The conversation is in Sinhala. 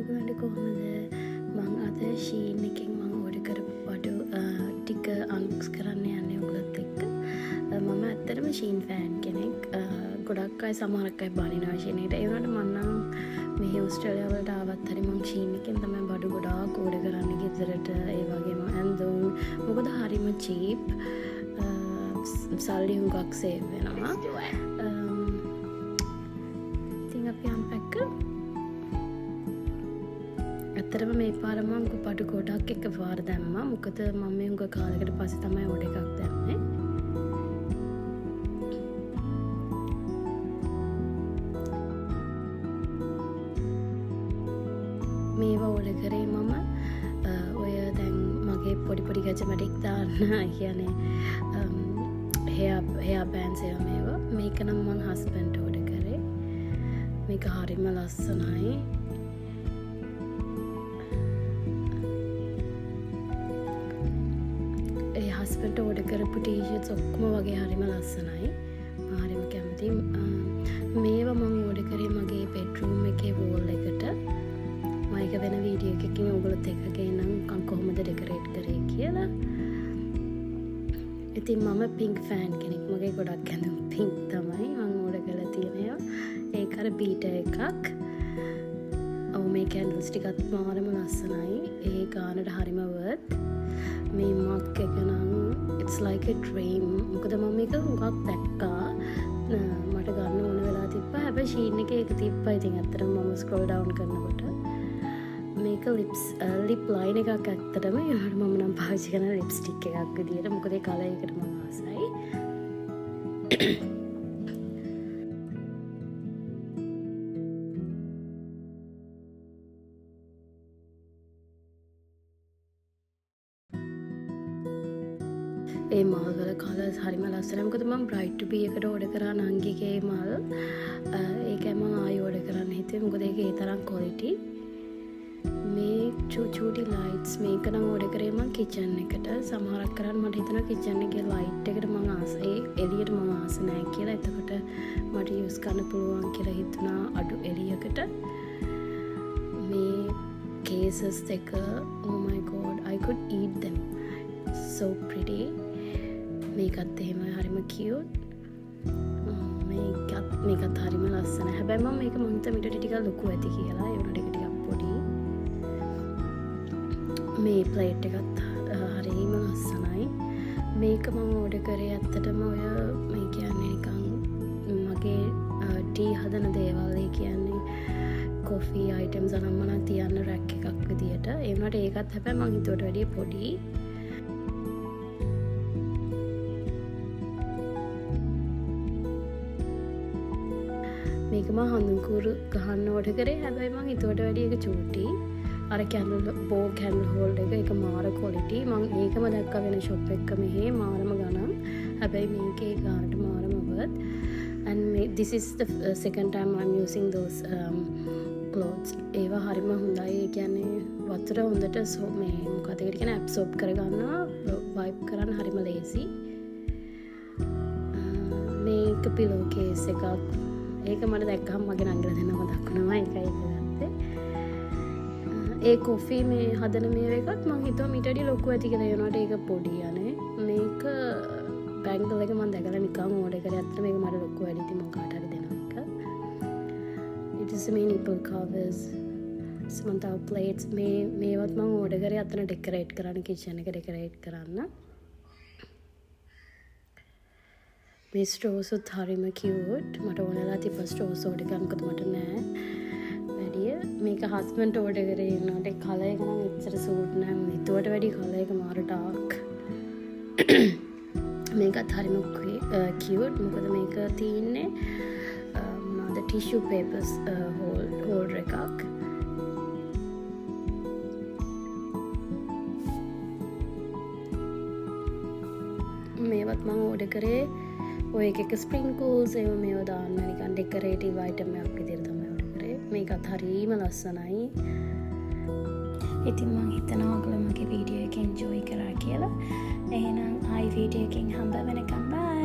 ඔයගොල්ලන්ට කොහොමද? මං අද ෂීන් එකෙන් මං ඕඩර් කරපු බඩු ටික අන්බොක්ස් කරන්න යන්නේ ඔයගොල්ලොත් එක්ක. මම ඇත්තටම ෂීන් ෆෑන් කෙනෙක්. ගොඩක් අය, සමහරක් අය බනිනවා ෂීන් එකට. ඒ වුණාට මං නම් මෙහි ඕස්ට්‍රේලියාව වලට ආවත් හරි මං ෂීන් එකෙන් තමයි බඩු ගොඩාක් ඕඩර් කරන්නේ ගෙදරට. ඒ වගේම ඇඳුම්. මොකද හරිම චීප්. සල්ලි හුඟක් සේව් වෙනවා. Let's do it. ඉතින් අපි අන්පැක් කරමු. ඇත්තටම මේ පාර මං බඩු ගොඩක් එක පාර දැම්මා. මොකද මම මේ හුඟ කාලෙකට පස්සේ තමයි ඕඩර් එකක් දැම්මේ. මේවා ඕඩර් කරේ මම ඔය දැන් මගේ පොඩි පොඩි ගැජමැටික් දාන්න, ඒ කියන්නේ හෙයා බෑන්ඩ්ස් ඒවා මේවා. මේක නම් මං හස්බන්ඩ් ඕඩර් කරේ. මේක හරිම ලස්සනයි. ඒ හස්බන්ඩ් ඕඩර් කරපු ටී-ෂර්ට්ස් ඔක්කොම වගේ හරිම ලස්සනයි. මම හරිම කැමතියි. මේවා මං ඕඩර් කරේ මගේ බෙඩ්රූම් එකේ වෝල් එකට. මම ඒක වෙන වීඩියෝ එකකින් ඔයගොල්ලොත් එක්ක ගේන්නම් මං කොහොමද ඩෙකරේට් කරේ කියලා. ඉතින් මම පින්ක් ෆෑන් කෙනෙක්. මගේ ගොඩක් ඇඳුම් පින්ක් තමයි මං ඕඩර් කරලා තියෙන ඒවා. ඒක අර බීටර් එකක්. ඔව්, මේ කැන්ඩල්ස් ටිකත් මාරම ලස්සනයි. ඒ ගානට හරිම වර්ත්. මේ මග් එක නම් it's like a dream. මොකද මම මේක හුඟක් දැක්කා. මට ගන්න ඕන වෙලා තිබ්බා. හැබැයි ෂීන් එකේ ඒක තිබ්බා. ඉතින් ඇත්තටම මම ස්ක්‍රෝල් ඩවුන් කරනකොට මේක ලිප් ලයින් එකක් ඇත්තටම. ඒ වුණාට මම නම් පාවිච්චි කරන ලිප්ස්ටික් එකක් විදියට. මොකද ඒ කලර් එකට මම ආසයි. ඒ මල් වල කලර්ස් හරිම ලස්සනයි. මොකද මම බ්‍රයිඩ් ටු බී එකට ඕඩර් කරා නංගිගේ මල්. ඒකයි මම ආයෙ ඕඩර් කරන්න හිතුවේ. මොකද ඒක ඒ තරම් ක්වොලිටි. මේ චූටි ලයිට්ස් මේක නම් ඕඩර් කරේ මං කිචන් එකට. සමහරක් කරන් මට හිතුණා කිචන් එකේ ලයිට් එකට මං ආස, ඒ එළියට මං ආස නෑ කියලා. එතකොට මට යූස් කරන්න පුළුවන් කියලා හිතුණා අඩු එළියකට. මේ කේසස් දෙක, oh my god, I could eat them, so pretty. මේකත් එහෙමයි, හරිම කියුට්. මේකත් හරිම ලස්සනයි. හැබැයි මම මේක මං හිතුවා මීට ටිකක් ලොකු ඇති කියලා. ඒ වුණාට ඒක ටිකක් පොඩි. මේ ප්ලේට් එකත් හරිම ලස්සනයි. මේක මම ඕඩර් කරේ ඇත්තටම ඔය මේ කියන්නේ නිකන් මගේ ටී හදන දේවල්, ඒ කියන්නේ කොෆි අයිටම්ස් අනම්මනම් තියන්න රැක් එකක් විදියට. ඒ වුණාට ඒකත් හැබැයි මං හිතුවට වැඩිය පොඩි. මේක මං හඳුන් කූරු ගහන්න ඕඩර් කරේ. හැබැයි මං හිතුවට වැඩිය ඒක චූටි. අර කැන්ඩල් බෝ කැන්ඩල් හෝල්ඩර් එක, ඒක මාර ක්වොලිටි. මං ඒකම දැක්කා වෙන ෂොප් එකක මෙහෙ මාරම ගණන්. හැබැයි මේකේ ගානට මාරම worth. And this is the second time I'm using those clothes. ඒවා හරිම හොඳයි. ඒ කියන්නේ වතුර හොඳට මේ මොකද ඒකට කියන්නේ ඇබ්සෝබ් කරගන්නවා, වයිප් කරන්න හරිම ලේසි. මේක පිලෝ කේස් එකක්. ඒක මට දැක්කහම මගේ නංගිලා දෙන්නම මතක් වුණා. ඒකයි ඒක ගත්තේ. ඒ කොෆි මේ හදන මේ එකත් මං හිතුවා මීට වැඩිය ලොකු ඇති කියලා. ඒ වුණාට ඒක පොඩි අනේ. මේක බැංගල් එක මං දැකලා නිකන් ඕඩර් කරේ. ඇත්තටම මේක මට ලොකු වැඩි. ඉතින් මං කාට හරි දෙනවා එක. ඊට පස්සේ මේ නිපල් කවර්ස්, මං තව ප්ලේට්ස් මේවත් මං ඕඩර් කරේ අතන ඩෙකරේට් කරන්න, කිචන් එක ඩෙකරේට් කරන්න. මේ ස්ට්‍රෝස් උත් හරිම කියුට්. මට ඕන වෙලා තිබ්බ ස්ට්‍රෝස් ඕඩර් කරන්න, මොකද මට නෑ වැඩිය. මේක හස්බන්ඩ් ඕඩර් කරේ. වුණාට ඒ කලර් එක නම් එච්චර සූට් නෑ. මම හිතුවට වැඩි කලර් එක මාර ඩාර්ක්. මේකත් හරිම කියුට්. මොකද මේක තියෙන්නේ මොනවද ටිෂු පේපර්ස් හෝල්ඩර් එකක්. මේවත් මං ඕඩර් කරේ ඔය එක එක ස්ප්‍රින්කල්ස් ඒවා මේවා දාන්න නිකන් ඩෙකරේටිව් අයිටම් එකක් විදිහට තමයි ඕඩර් කරේ. මේකත් හරිම ලස්සනයි. ඉතින් මං හිතනවා ඔයගොල්ලෝ මගේ වීඩියෝ එක එන්ජොයි කරා කියලා. එහෙනම් ආයි වීඩියෝ එකකින් හම්බ වෙනකම් බයි.